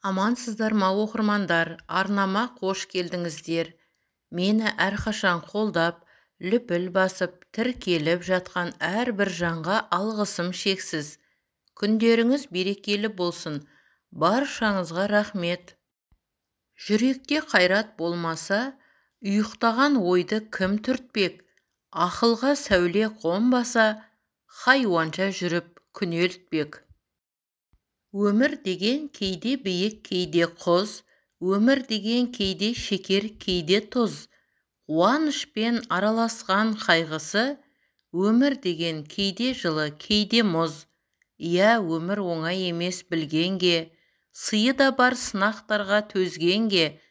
Амансыздар ма, оқырмандар? Арнама қош келдіңіздер. Мені әрқашан қолдап, лүпіл басып, тіркеліп жатқан әрбір жанға алғысым шексіз. Күндеріңіз берекелі болсын. Баршаңызға рахмет. Жүректе қайрат болмаса, ұйықтаған ойды кім түртпек? Ақылға сәуле қонбаса, хайуанша жүріп күнелтпек. Өмір деген кейде биік, кейде құз, өмір деген кейде шекер, кейде тұз. Қуанышпен араласқан қайғысы, өмір деген кейде жылы, кейде мұз. Иә, өмір оңай емес білгенге, сыйы да бар сынақтарға төзгенге.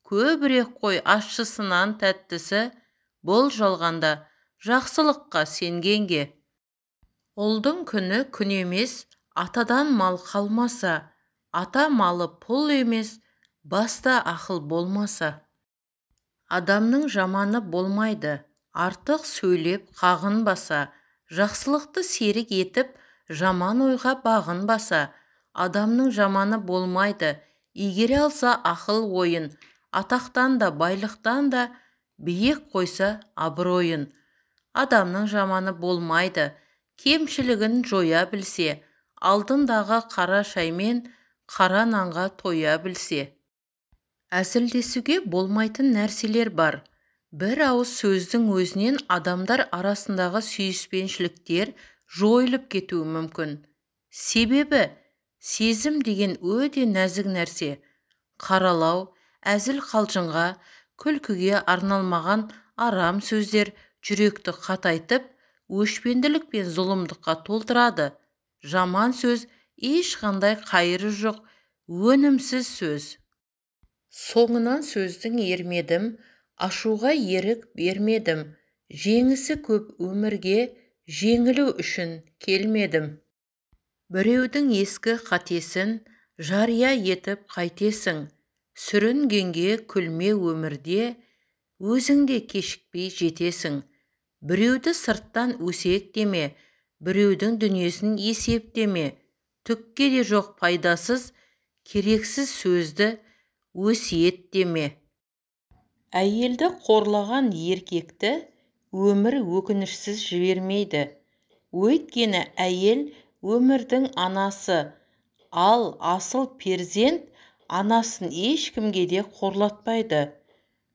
Көбірек қой ащысынан тәттісі, бұл жалғанда жақсылыққа сенгенге. Ұлдың күні күн емес, атадан мал қалмаса, ата малы пұл емес, баста ақыл болмаса. Адамның жаманы болмайды, артық сөйлеп қағынбаса, жақсылықты серік етіп, жаман ойға бағынбаса. Адамның жаманы болмайды, игере алса ақыл ойын, атақтан да байлықтан да биік қойса абыройын. Адамның жаманы болмайды, кемшілігін жоя білсе, алдындағы қара шаймен қара нанға тоя білсе. Әзілдесуге болмайтын нәрселер бар. Бір ауыз сөздің өзінен адамдар арасындағы сүйіспеншіліктер жойылып кетуі мүмкін. Себебі сезім деген өте нәзік нәрсе. Қаралау, әзіл қалжыңға, күлкіге арналмаған арам сөздер жүректі қатайтып, өшпенділік пен зұлымдыққа толтырады. Жаман сөз ешқандай қайыры жоқ, өнімсіз сөз. Соңынан сөздің ермедім, ашуға ерік бермедім. Жеңісі көп өмірге жеңілу үшін келмедім. Біреудің ескі қатесін жария етіп қайтесің. Сүрінгенге күлме өмірде, өзің де кешікпей жетесің. Біреуді сырттан өсектеме, біреудің дүниесін есептеме. Түкке де жоқ пайдасыз, керексіз сөзді өсиеттеме. Әйелді қорлаған еркекті өмір өкінішсіз жібермейді. Өйткені әйел өмірдің анасы, ал асыл перзент анасын ешкімге де қорлатпайды.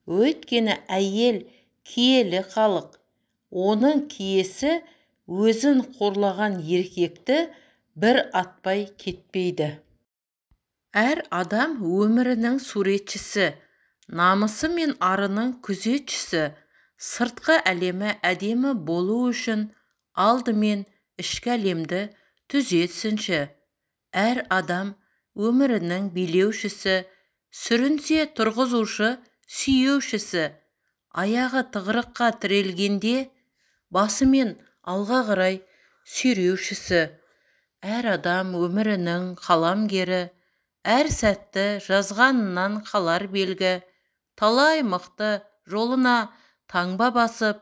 Өйткені әйел киелі халық, оның киесі өзін қорлаған еркекті бір атпай кетпейді. Әр адам өмірінің суретшісі, намысы мен арының күзетшісі. Сыртқы әлемі әдемі болу үшін алдымен ішкі әлемді түзетсінші. Әр адам өмірінің билеушісі, сүрінсе тұрғызушы, сүйеушісі. Аяғы тығырыққа тірелгенде басымен алға қарай сүйреушісі. Әр адам өмірінің қаламгері, әр сәтті жазғанынан қалар белгі. Талай мықты жолына таңба басып,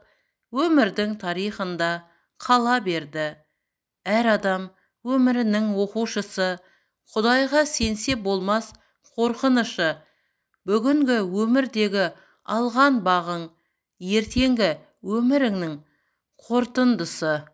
өмірдің тарихында қала берді. Әр адам өмірінің оқушысы, Құдайға сенсе болмас қорқынышы. Бүгінгі өмірдегі алған бағың, ертеңгі өміріңнің қорытындысы.